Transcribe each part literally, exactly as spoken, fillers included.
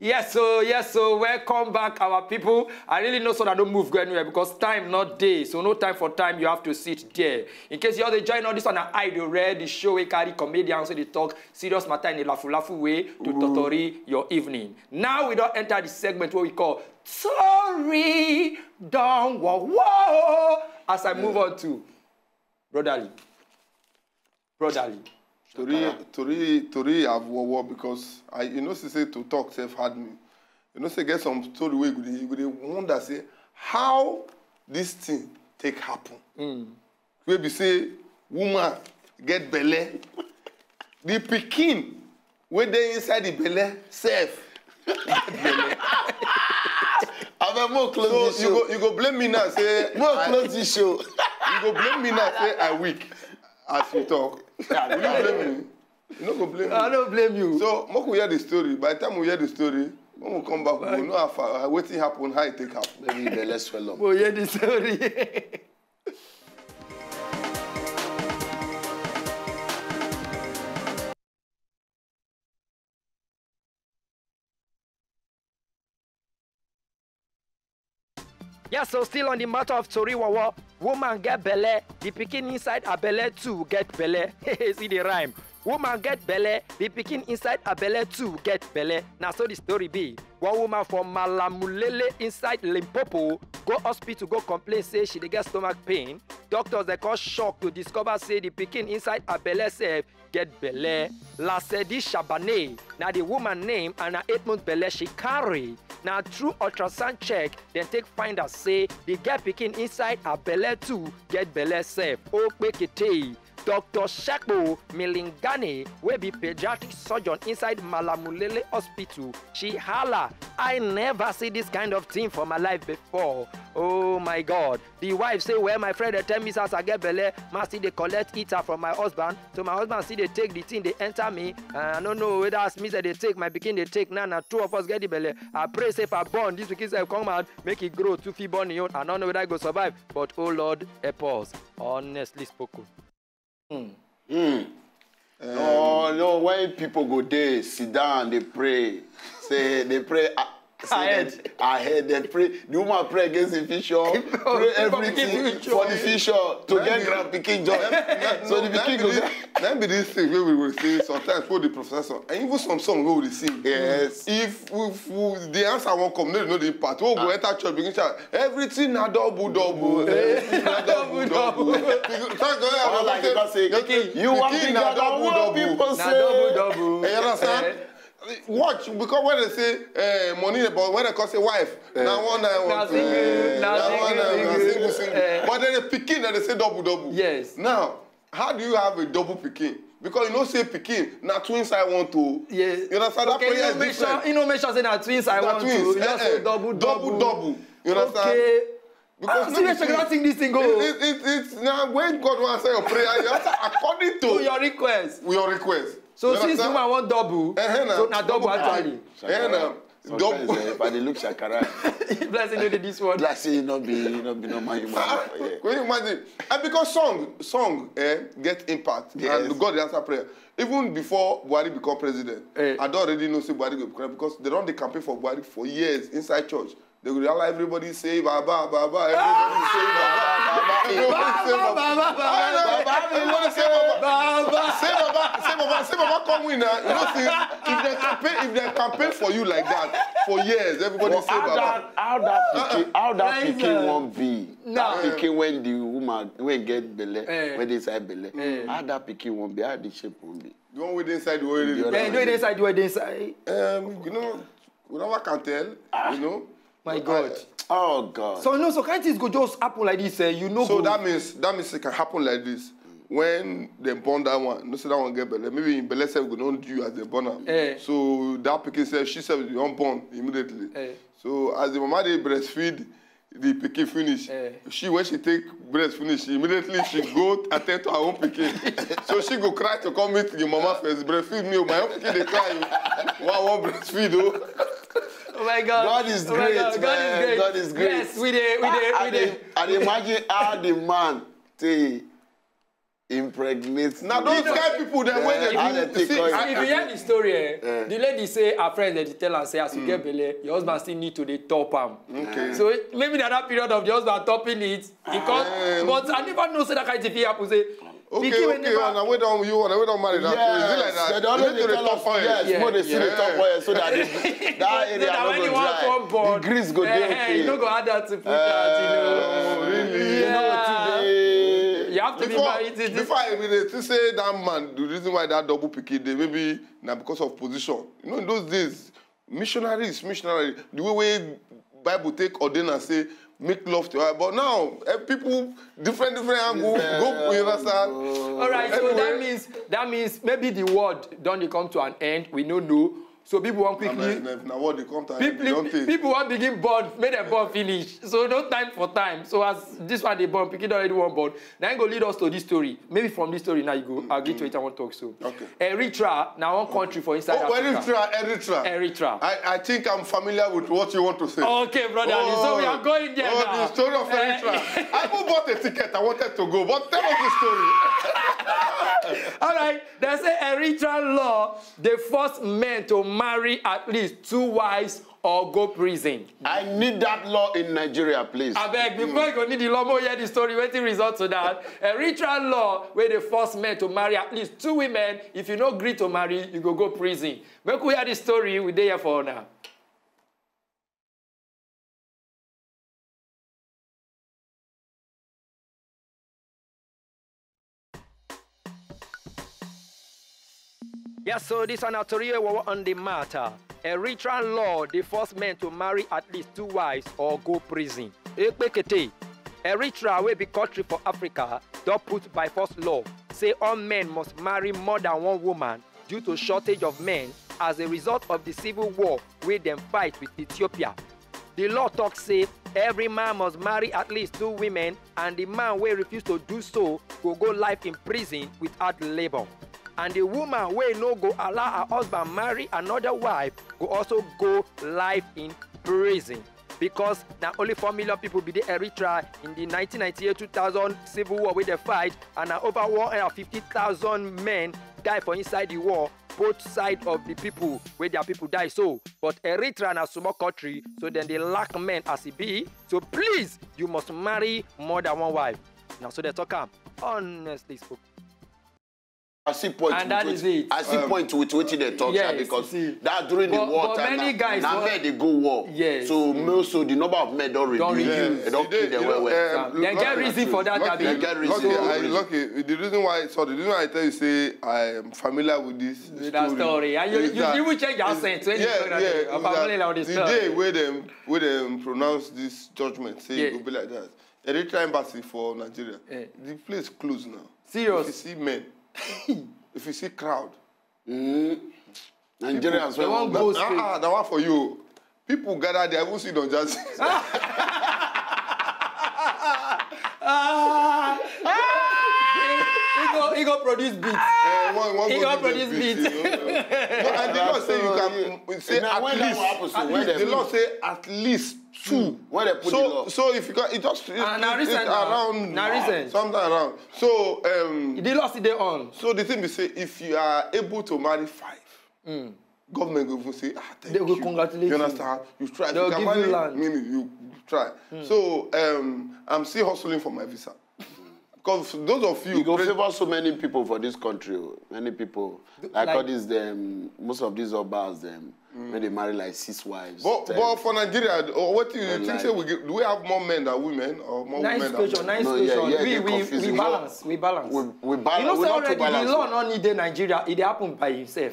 Yes, so yes, so welcome back, our people. I really know so that don't move go anywhere because time not day, so no time for time. You have to sit there. In case you all dey join all this on an idle red, the show we carry comedians so they talk serious matter in a laugh laugh way to totori your evening. Now we don't enter the segment what we call Tori Don Wo Wo. As I move on to brotherly, brotherly. Tori, Tori, Tori have war war because I, you know, she say to talk self hard me. You know, say get some story wey you go dey, you go dey wonder say how this thing take happen. Mm. Wey be say woman get belle, the pikin wey dey inside the belle self. Abeg, more close so this show. You go, you go blame me now say more I, close this show. You go blame me now say I weak as you talk. Will you blame me? You no go blame me. I don't blame you. So, make we hear the story. By the time we hear the story, when we come back, we go know how far, uh, wetin happen, how it take happen. Maybe the less well. We hear the story. Yeah, so still on the matter of Tori Wawa, woman get belle, the pikin inside her belle too get belle. See the rhyme. Woman get belle, the pikin inside her belle too get belle. Now so the story be. One woman from Malamulele inside Limpopo go hospital go complain say she dey get stomach pain. Doctors dey cause shock to discover say the pikin inside her belle sef get belle. Lasedi Shabane na the woman name and na eight month belle she carry. Na through ultrasound check dem take find out say the girl pikin inside her belle too get belle sef. Okpekete. Doctor Shakpo Milingane, wey be pediatric surgeon inside Malamulele Hospital, she holla, I never see this kind of thing for my life before. Oh my God. The wife say, well, my friend dey tell me say as I get belle, ma still dey collect heater from my husband. So my husband still dey take the thing dey enter me. Uh, I no know whether as me say dey take, my pikin dey take. Now na two of us get the belle. I pray say if I born, this pikin sef come out, make e grow to fit born im own. I no know whether I go survive, but oh Lord, help us. Honestly spoken. Hmm. No, no, when people go dey sit down dey pray, say dey pray, ah, say ahead. That ahead, dey pray. The woman pray against the future, pray everything for the future to get grand pikin joy. So the pikin go get. That be this thing wey we will say sometimes for the professor and even some song wey we dey sing. Yes. If, if we, the answer won't come, no, no, the part. We go enter church begin shout, everything na double double. Everything na double double. Thank God. All I can say, you are bigger than what people say. Na double double. You understand? Watch, because when they say uh, money, but when they call say wife, eh. Now one, now one, na single, eh, na single, single, single. Eh. But then the pikin, then they say double double. Yes. Now, how do you have a double pikin? Because you know say pikin na twins I want to. Yes. You understand? Okay, that prayer is different. You know, make sure say na twins I want to. You just say double double. Double double. You understand? Okay. Because ah, see where Shagara sing this thing go. It, it, it, it's now when God wants to answer your prayer, you answer according to your request. Your request. So since woman want double, uh-huh, so na double actually. Uh-huh, now. Sometimes, eh, if I dey look Shakara, blessing no dey this one. Blessing no be, no be normal human being. Can you imagine? And because song, song, eh, get impact, yes. And God dey answer prayer. Even before Buhari become president, eh. I don't already know say Buhari go become because they don dey campaign for Buhari for years inside church. They go dey holla everybody say Baba, Baba, everybody say Baba, Baba, everybody say Baba. Everybody say Baba. Say Baba, say Baba, say Baba, come win now. You know, see, if they campaign, if they campaign for you like that for years, everybody say Baba. How that, how that pikin, how that pikin wan be? That pikin when the woman wey get belle, eh, when dey inside belle, eh, how that pikin wan be? How the shape wan be? The one wey dey inside the one wey dey the other one. Eh, the one wey dey inside, the one wey dey inside. Um, you know, we never can tell. You know. My God. Oh God. So no, so kind things go just happen like this, eh? You know. So that means, that means it can happen like this. When dem born that one, no say that one get belle. Maybe im belle sef go don do you as dem born am. Eh. So that pikin sef, she sef don born immediately. Eh. So as the mama dey breastfeed the pikin finish, eh, she, when she take breast finish, immediately she go attend to her own pikin. So she go cry to come meet the mama first. Breastfeed me o, my own pikin dey cry o. Wa wan breastfeed o. Oh my God. God is great, man. God is great. Yes, we dey, we dey, we dey. I dey imagine how the man take impregnate. Now those kind people, they when they How do, they take see, oil? I, If you hear the story, eh, the lady say her friends, they dey tell her say as you get belle, your husband still need to dey top am. Okay. So maybe na that period of the husband topping it, because Eh. but I never know say that kind of thing fit happen. Say Okay, pikin wey okay, never and we don't, you want, we don't marry that. So is it like that? Yes, they You don't need to tell dey us. top oil. Yes, Yeah, more they see the yeah. top oil so that the, that so area that no when go you want dry. come born, The grease go eh, dey eh, okay. You no go add that to put that. You know. Oh, really? You know Yeah. what today? You have to Before, be married to this. Before I even dey think say that man, the reason why that double pikin dey maybe na because of position. You know, in those days, missionary is missionary. The way way Bible take ordain and say make love to her, but now eh, people different different angle go, you understand? All right, so Anyway. That means that means maybe the world don dey come to an end. We no know, so people wan quickly. Amen. If na what dey come to People, don't take. People wan begin born, make dem born finish. So no time for time. So as this one dey born, pikin don already wan born. Na im go lead us to this story. Maybe from this story now you go agree to it. I wan talk so. Okay. Eritrea na one country for inside Oh, Africa. Eritrea, Eritrea. Eritrea. I, I think I'm familiar with what you want to say. Okay, brother. So we are going there Oh, now. The story of Eh, Eritrea. I even bought a ticket. I wanted to go, but tell us the story. All right. They say Eritrean law dey force men to marry at least two wives or go prison. I need that law in Nigeria, please. Abeg, before you go need the law, make we hear the story. Wetin result to that? Eritrean law wey dey force men to marry at least two women. If you no gree to marry, you go go prison. Make we hear the story. We dey here for una. Yeah, so this one na tori wey we on the matter. Eritrean law dey force men to marry at least two wives or go prison. Ekpekete, Eritrea wey be country for Africa don put by force law say all men must marry more than one woman due to shortage of men as a result of the civil war wey dem fight with Ethiopia. The law talk say every man must marry at least two women, and the man wey refuse to do so go go life in prison without labor. And the woman wey no go allow her husband marry another wife go also go life in prison. Because na only four million people be the Eritrea in the nineteen ninety-eight two thousand civil war wey dey fight, and na over one hundred fifty thousand men die for inside the war, both side of the people wey their people die so. But Eritrea na small country, so dem dey lack men as e be. So please, you must marry more than one wife. Na so dem talk am. Honestly spoken. I see point And with that wetin- is it. I see Um, point with wetin they talk Yes, sha, because you see. that during But- the war but time many na, guys na don't- men dey go war. Yes. So most so the number of men don reduce. Don reduce. They don Today, kill them you well know, well. um, Dem get lucky- reason for that, lucky- abi? Dem get reason. Lucky, So- I, lucky. The reason why, sorry, the reason why I tell you say I am familiar with this With that story. And you- is you that- even change your is- accent when you yeah, talk that yeah, thing. I'm is that familiar with this the story. Day where them where them pronounce this judgment, say Yeah. it will be like that. Eritrea embassy for Nigeria. Yeah. The place closed now. Serious? If you see men, if you see crowd, Mm. Nigerians They wey wan wan go ah, ah, that one for you. People gather there. I even see Don Jazzy. Ah! He go, he go produce beat. Eh, one, one He go go do produce the beat. You know? No, and the law say you can say Now, at when that least, one happen, so at when least the they- law say at least two. When they put the So, law. so if you can, it just it, Ah, na it, recent it's now. around Na recent. something around. So, um, The law still dey on. so the thing we say, if you are able to marry five, government go even say, ah, thank They you. will congratulate You you. Understand? You try. They'll If you give can you marry, land. Meaning you try. So, um, I'm still hustling for my visa. Because those of you, You go pres- favor so many people for this country. Oh. Many people, like, Like- all these them, most of these obas them, when they marry like six wives. But, ten. But for Nigeria, uh, what do you Well, think? like- Say we get, do we have more men than women, or more Nice women question, than nice No, yeah, question. yeah, we, they we, confuse we you. balance, we balance. We, we balance. You know, We say not too already the balance. Law no need dey Nigeria. It dey happen by himself.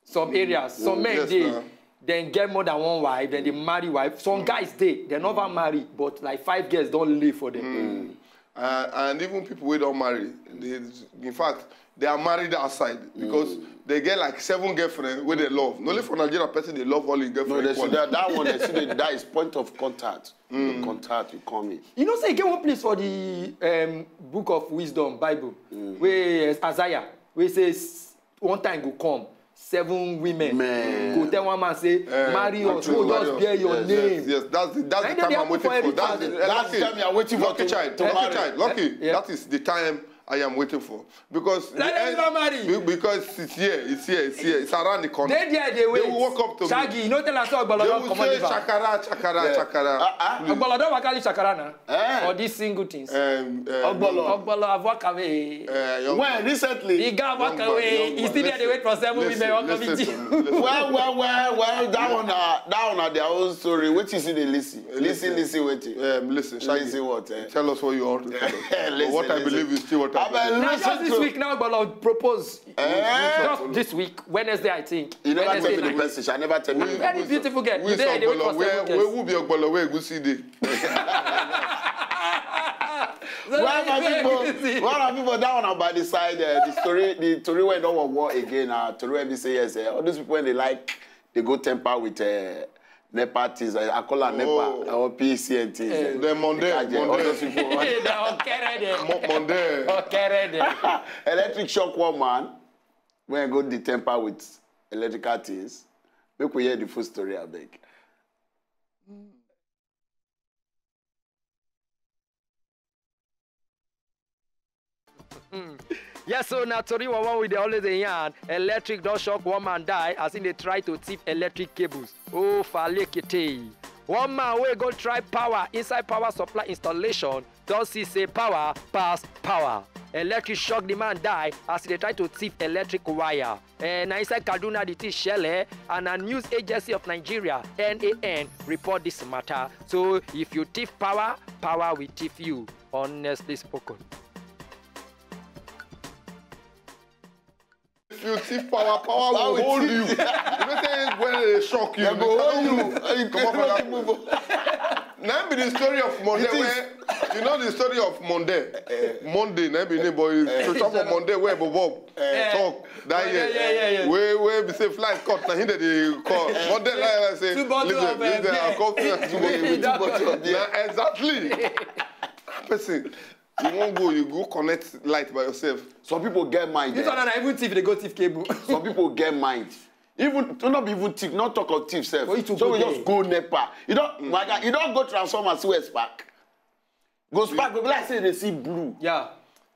Some areas, some men Yes, dey, na. Then get more than one wife, then they marry wife. Some guys dey, they never marry, but like five girls don lay for them. Uh, and even people wey don marry, they, in fact, they are married outside because they get like seven girlfriends wey they love. No only for Nigeria, person they love all his No, girlfriend. they see Equally. That, that one, they see that, that is point of contact. The contact you come in. You know, say e get one place for the um, Book of Wisdom, Bible, where Isaiah, where says one time go come, seven women Men. go tell one man say, Eh, marry us, marry we us. just bear your Yes, name. yes, yes. That's the, that's Like the that time I'm they waiting happen for. for That's the, every That's the lucky, time you are waiting for lucky to, child, to lucky marry. child, lucky. Yeah. That is the time I am waiting for. Because the Let them end- not marry. be- because it's here, it's here, it's here, it's around the corner. They there, they wait. Will walk up to Shaggy, me. You know, tell us how Ogbolo They don will comot say liver. Shakara, Shakara, Shakara. Ah, ah. Ogbolo don waka leave Shakara now. Eh? For this single things. Um, uh, Ogbolo. Ogbolo have walk away. Uh, young When recently, the guy young walk man, away. Young He man. still there, they wait for seven Listen, women. Walk up listen with to you. me, listen. Well, well, well, well, that one, uh, that one, uh, their own story. What is it they listen? Listen, listen, wait. Um, listen, Shaggy, Listen what? Eh? Tell us what you want to tell us. But Listen, what I listen. believe is still what I I believe. mean, Now, listen just this to. week now, Ogbolo propose. Eh? Just this week, Wednesday, I think. You never tell Wednesday me the night. message. I never tell me. Very beautiful girl. We You there, they wait for Ogbolo, where, seven where years. will be Ogbolo, where Egusi dey? So Why my like, people? Why my people down on by the side? Uh, the story, the story went over war again. Uh, story where we say yes. Uh, all those people when they like, they go temper with uh, NEPA things. Uh, I call her Oh. NEPA or P C N things. Eh. Uh, The Monday, Kaje, all Monday. Those people. Hey, the Okerede. Mo- Monday. Okerede. Electric shock one man when I go the temper with electrical things. Make we hear the full story, I beg. Yes, so na tori wawa we dey always dey yarn. Electric don shock one man die as he dey try to thief electric cables. Oh, falekete. One man wey go try power inside power supply installation don see say power pass power. Electric shock the man die as he dey try to thief electric wire. Eh, na inside Kaduna the thing shele, and na News Agency of Nigeria, N A N, report this matter. So if you thief power, power will thief you. Honestly spoken. If you thief power, power will will hold you. thief You know say when they shock you, They they go cannot hold you. move. You Come on, cannot come move. Now be the story of Monday. It is. Where, you know the story of Monday. Monday, na be name boy. So talk of Monday where Bob Eh. talk that Yeah, year. yeah, yeah, yeah. Where where be say flight cut. Now he dey dey call Monday like I say. Two bottle Listen, of, uh, listen, I beer. come to two bottle. Two bottle of beer. Now exactly. Person, you won't go. You go connect light by yourself. Some people get mind. This Eh? One na even thief, they go thief cable. Some people get mind. Even to not be even thief, not talk of thief self. For you to So go we there. Just go NEPA. You don't, my guy, you don't go transformer see where spark. Go spark, go be like say they see blue. Yeah.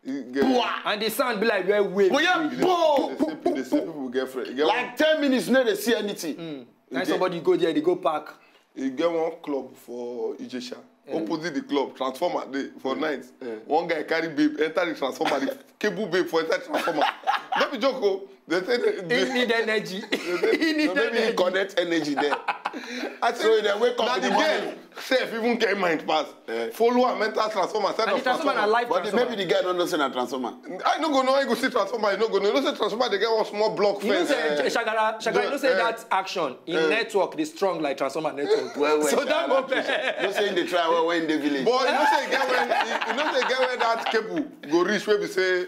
You get- Bua! And the sound be like where wave. But yeah, Big. boom! They say, they say people get friend. You get Like Ten minutes, no, they see anything. Now somebody go there, they go park. You get one club for Ijesha. Opposite the club, transformer dey for night. One guy carry babe, enter the transformer, the cable babe for inside transformer. No be joke o. They say they, He need energy. He need No, maybe he energy. Connect energy there. I So they wake up na in the the girl morning. Sef even get mind pass. Follow am enter transformer, side And the of transformer na transformer. live But the, transformer. Maybe the guy don't know say na transformer. I no go know. I go see transformer. I no go know. You know say transformer they get one small block You know fence. say Shagara, Shagara, you know say Eh. that action in network is strong like transformer network. Well, well, So that Shagara, moment. No say in the try well when in the village. But you know say get when you know say get when that cable go reach where we say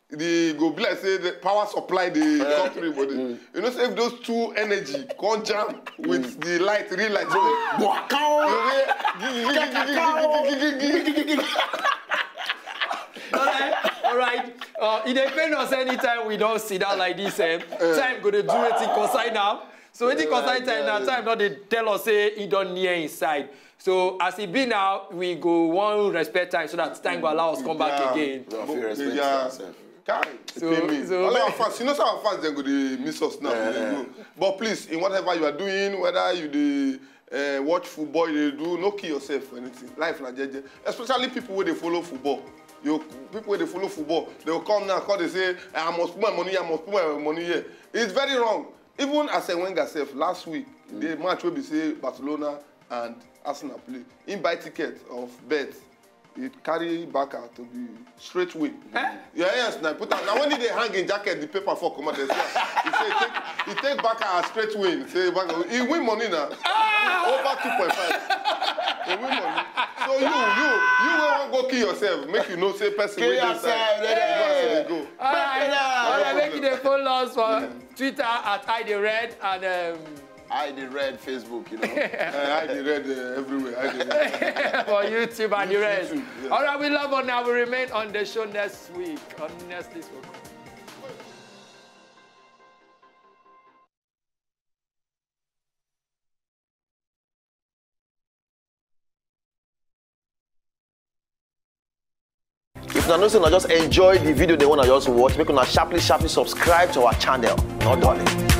the go be like say the power supply the country body. You know say if those two energy come jam with the light, real light. Waka o. All right, all right. Uh, e dey pain us anytime we don sit down like this. Eh? Time go dey do wetin concern am. So wetin concern time na time don dey tell us say e don near inside. So as e be now, we go wan respect time so that time go allow us come back again. You fit respect Yeah. yourself. Kai, So- e pain me. so- All our fans, you know say our fans dem go dey miss us now. Yeah, They yeah. go. But please, in whatever you are doing, whether you dey uh, watch football, you dey do, no kill yourself for anything. Life na jeje. Especially people wey dey follow football. You people wey dey follow football, they will come now, come dey say, "I must put my money here, I must put my money here." It's very wrong. Even Arsene Wenger sef last week, the match wey be say Barcelona and Arsenal play, he buy ticket of bet. He carry Barca to be straight win. Eh? Yeah, yes, now put am. Now when he dey hang in jacket, the paper for comot. They say, he say he take, he take Barca as straight win. Say Barca, he win money now. Over two point five. He win money. So you, you, you wey wan go kill yourself, make you know say person Kill wey dey yourself. inside. Let That's them where they go. go. All right, Yeah. all right. Make you dey follow us for Twitter at I dey Red and um, I dey read Facebook, you know. Eh, I dey read uh, everywhere. I dey read. for YouTube and the rest. YouTube, yeah. All right, we love on now. We remain on the show next week. Honestly spoken. Una know say una just enjoy the video dem wey una just watch, make una sharply sharply subscribe to our channel. No darling.